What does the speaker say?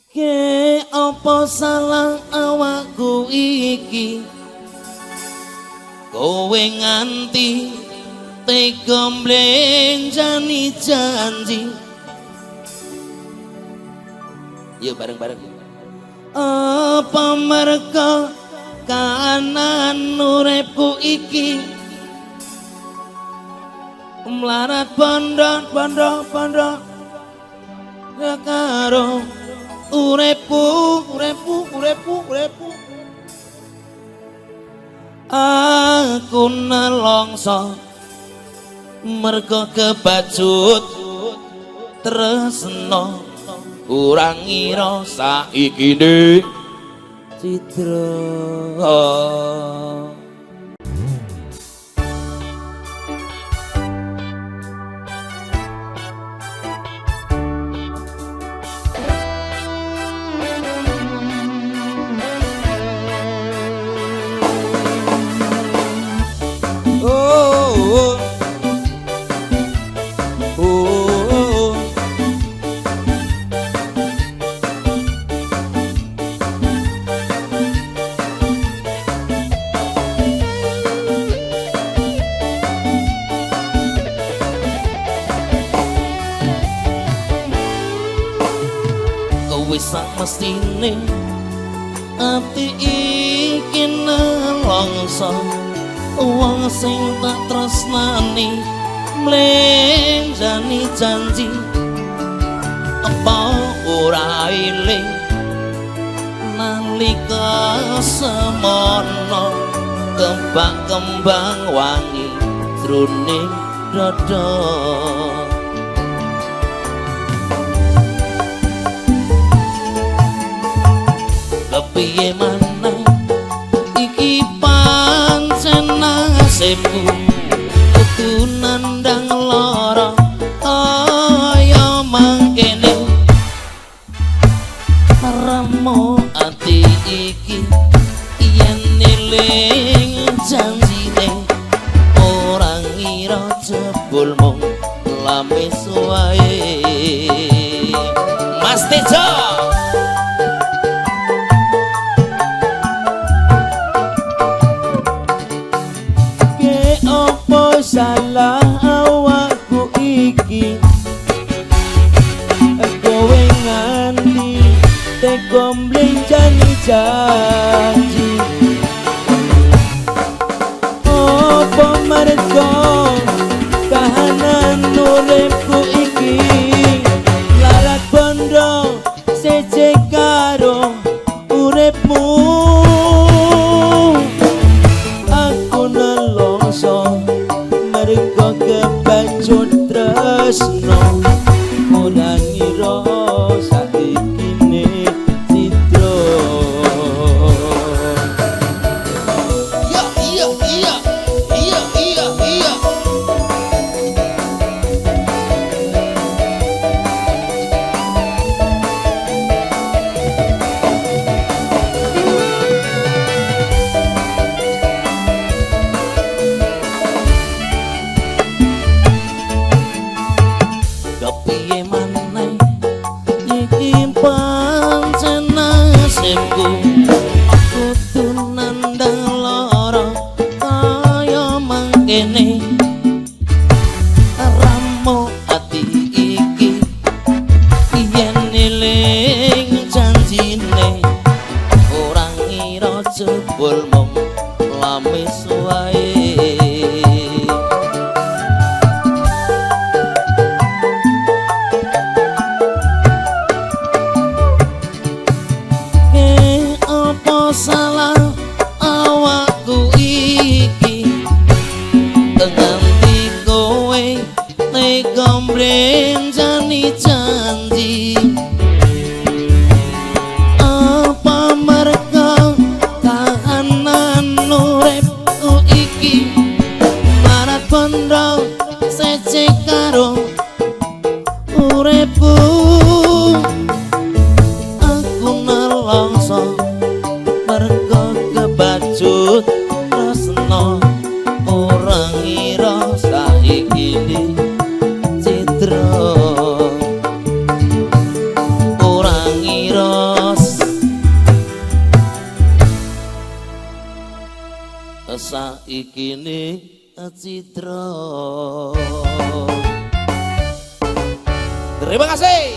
Ke apa salah awakku iki, kowe nganti tega mblenjani janji. Yuk bareng-bareng. Apa merko kahanan uripku iki mlarat bondo bondo bondo karo uripku uripku uripku uripku. Aku nelongso mergo kebacut tresno, kurang ngira saiki ne cidra. Wis sak mestine ati iki nelongso, wong sing tak tresnani mlenjani janji. Apa ora eling nalika semono kembang kembang wangi jroning dada. Kepiye maneh iki pancen nasibku, kudu nandang lara kaya mangkene. Remo ati iki yen eling janjine, ora ngira jebul mung lamis wae. Mas Tejo. Salah awakku iki, kowe nganti tega mblenjani janji. Apa mergo kahanan uripku iki larat bondo seje karo uripmu. Aku nelongso mergo kebacut tresno, ora ngira saiki ne cidra. Iya iya iya iya iya iya. Kepiye maneh iki pancen nasibku, kudu nandang lara kaya mangkene. Ramo ati iki yen eling janjine, ora ngira jebul mung lamis wae. Salah awakku iki nganti kowe tega mblenjani janji. Apa mergo kahanan uripku iki marat bondo sece karo uripku. Aku nelongso mergo Saiki ne cidra. Terima kasih.